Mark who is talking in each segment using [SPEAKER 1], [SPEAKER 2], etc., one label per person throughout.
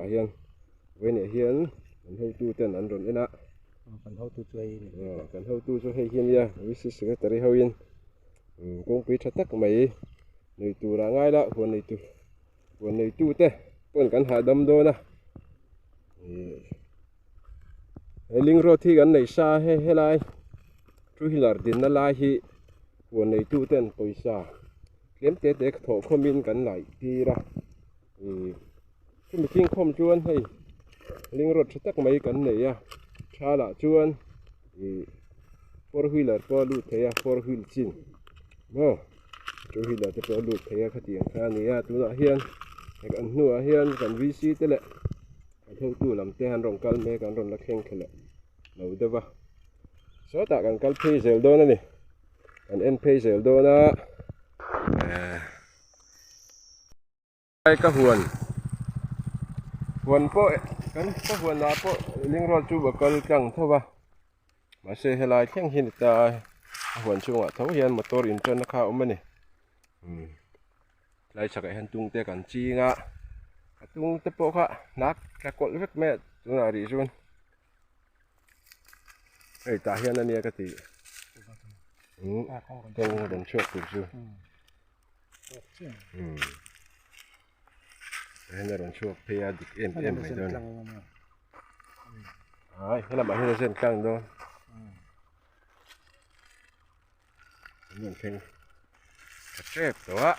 [SPEAKER 1] tah hian vawiinah hian kan hotu ten an rawn en a
[SPEAKER 2] kan hotu chu hei
[SPEAKER 1] kan hotu chu hei hi ania VC secretary ho in kawngpui tha tak mai nei tur ah ngai la huan nei tur huan nei tu te pawn kan hahdam dawn a ihh he link road hi kan nei sa a hei helai two wheeler dinna lai hi huan nei tu ten pawisa tlem te te thawh khawm in kan laih tir a ihh chumi chingkhawm chuan hei link road tha tak mai kan nei a tha lah chuan ihh four wheeler pawh a lut thei a four wheel chin maw two wheeler te pawh a lut thei a khatiang kha a ni a tunah hian kan hnuah hian kan v c te leh kan hotu lam te an rawn kal mek an rawn la thleng thla leh lo deuh va sawtah kan kal phei zel dawn a ni kan en phei zel dawn a ehh. Ka huan huan pawh kan ka huan ah pawh ling rual chu a kal tlang tho va mahse helai thleng hi a ni ta a a huan chhungah tho hian motor in tanna kha a awm a ni umm tlai chhakah hian tung te kan ching a a tung te pawh kha hnah tla kawlh vek mai a tunah rih chuan hei tah hian a nia ka tih umm kawng rawn chhuak tur chu. Hei a rawn chhuak phei a dik em em mai dawn ai helamah hian a zen tlang dawn an rawn thleng tha tep tawh a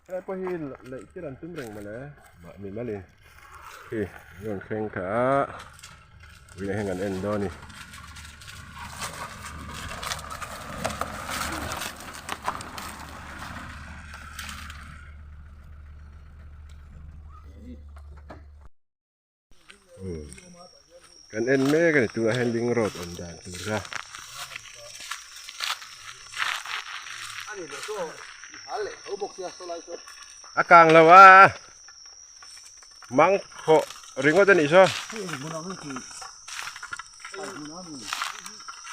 [SPEAKER 1] helai pawh hi laih tir an tum reng mawle mahni malin hei an rawn thleng tha a tunah hian kan en dawn a ni. Kan en mek a ni tunah hian link road awm dan tur kha. A kang lo a mang khawh ringawt a nih saw.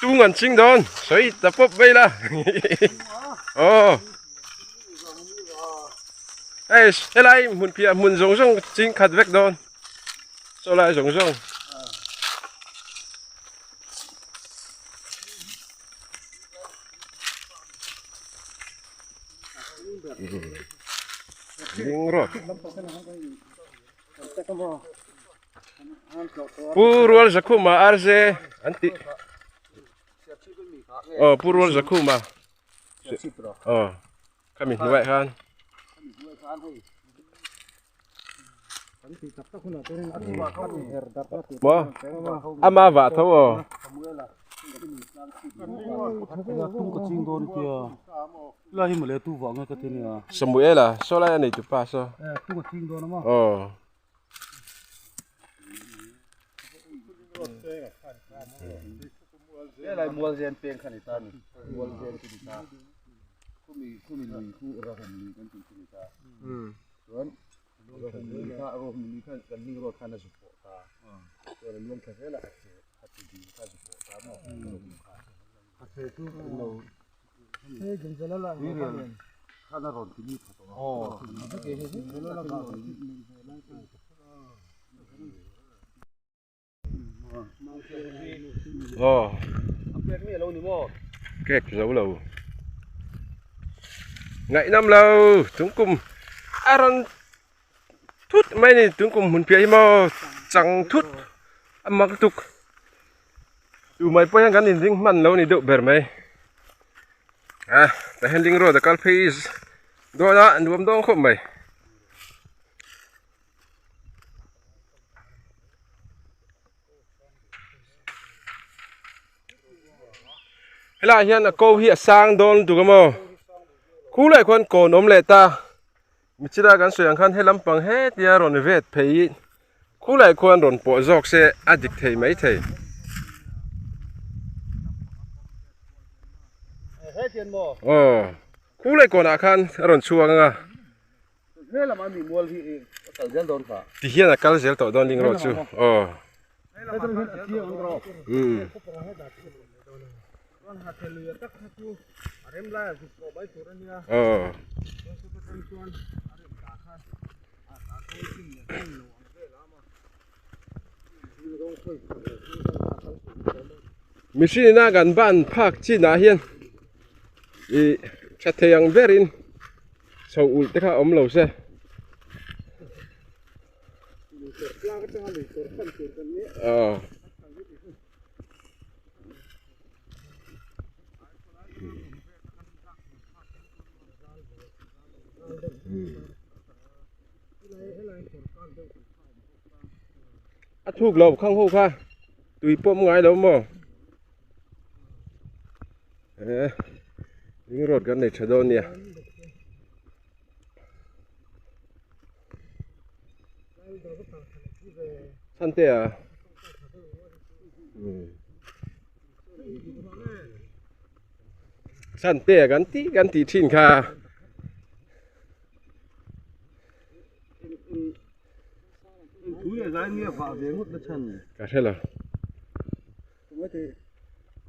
[SPEAKER 1] Tung an ching dawn sawi ta pawp mai la aw. Hei helai hmun piah hmun zawng zawng ching khat vek dawn saw lai zawng zawng. Ding rawt. Pu Rual Zakhuma RJ an tih. Aw Pu Rual Zakhuma. Aw khami hnuaiah khan. Maw ama vah tho aw. Samuela saw lai a nei tupa saw. Aw.
[SPEAKER 2] Helai mualzen peng kha ni ta ni mualzen chu ni ta khumi khumi lui khu rahawm lui kan tih chu ni ta chuan rahawm lui kha rahawm lui khan kan ling road khan a zu pawh ta chuan a luang thla zel a a che a che dil kha a zu pawh ta maw rahawm kha a che chu kan lo tuirial khan a rawn ti mi tha tawh a
[SPEAKER 1] Aw cake zo lo ngaihnawm lo tungkum a rawn thut mai a ni tungkum hmun piah hi maw chang thut a mak lutuk tumah pawh hian kan inring hman lo a ni deuh ber mai a tah hian ring road a kal phei dawn a nuam dawn khawp mai. Helaiah hian a ko hi a sang dawn lutuk a maw khulaiah khuan kawn awm leh ta michila kan sawi ang khan he lampang hetia rawn vet phei khulaiah khuan rawn pawh zawk se a dik thei maithei. Aw khulai kawnah khan a rawn chhuak ang a. Ti hian a kal zel tawh dawn ding rawh chu aw. Aw. Mihring ina kan ban phak chinah hian ih tha thei ang berin chho ulh te kha awm lo se. Aw. A thuk lo khang ho kha tui pawm ngai lo maw eh ring road kan nei tha dawn nia chhan te a chhan te kan tih kan tih thin kha. Ka hre lo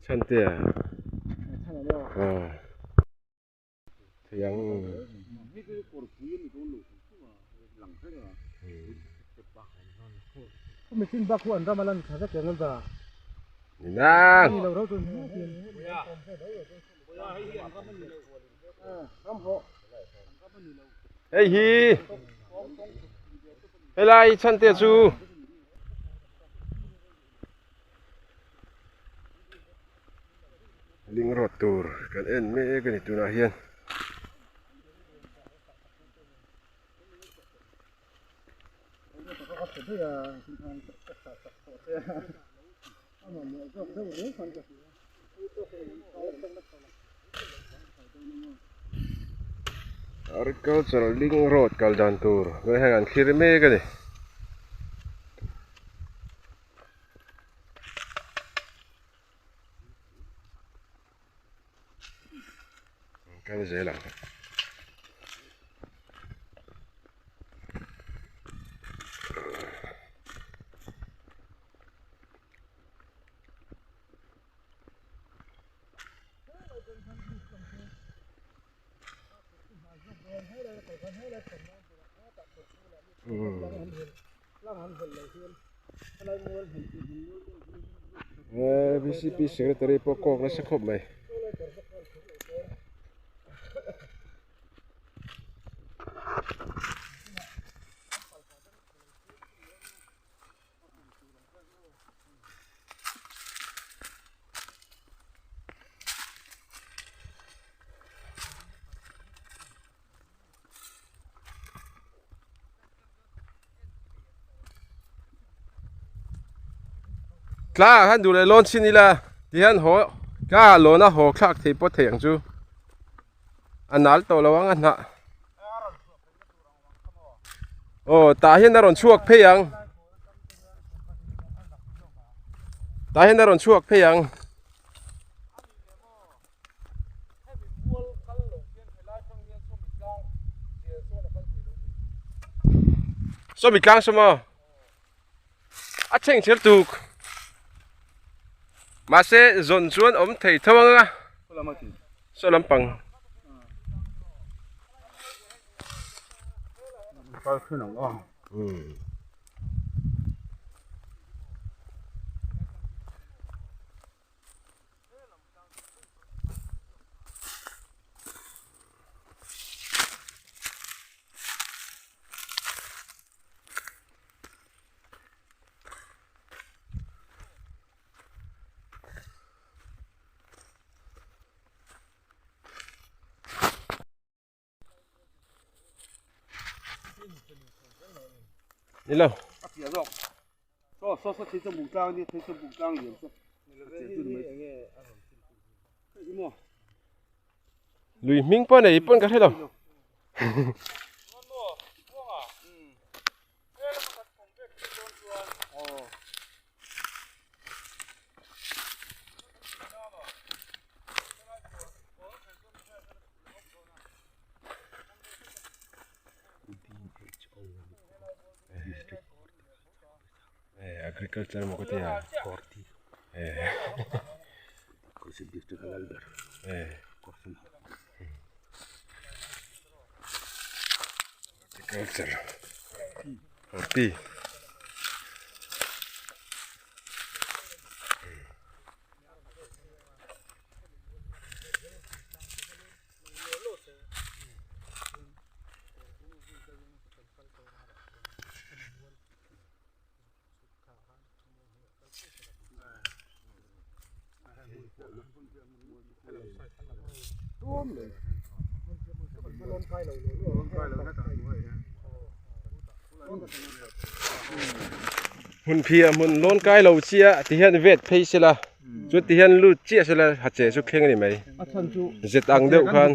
[SPEAKER 1] chhan te a aw thei ang ninang Hei hi helai chhan te chu ling rawt tur kan en mek a ni tunah hian. Agriculture link road kal dan tur tunah hian an thlir mek a ni. Kal zel ang. Vcp secretary pawh kawk nasa khawp mai. Tla ah khan duh leh lawn chhin ila tihian haw tla ah lawn a haw thlak thei pawh thei ang chu a nal tawh lo ang a hnah aw tah hian a rawn chhuak phei ang tah hian a rawn chhuak phei ang. Sawmi tlang saw maw a chheng chher tuk mahse zawn chuan awm thei tho ang a saw lampang umm. Ni lo.
[SPEAKER 2] A piah zawk. Saw saw saw thei chu buk tlang ni thei chu buk tlang lian saw.
[SPEAKER 1] Lui hming pawh nei pawn ka hre lo. Agriculture maw ka ti a Agriculture horti. Hmun phiah hmun lawn kai lo chiah ti hian vet phei sela chuan ti hian lut chiah sela ha che chu thleng a ni mai zet ang deuh khan.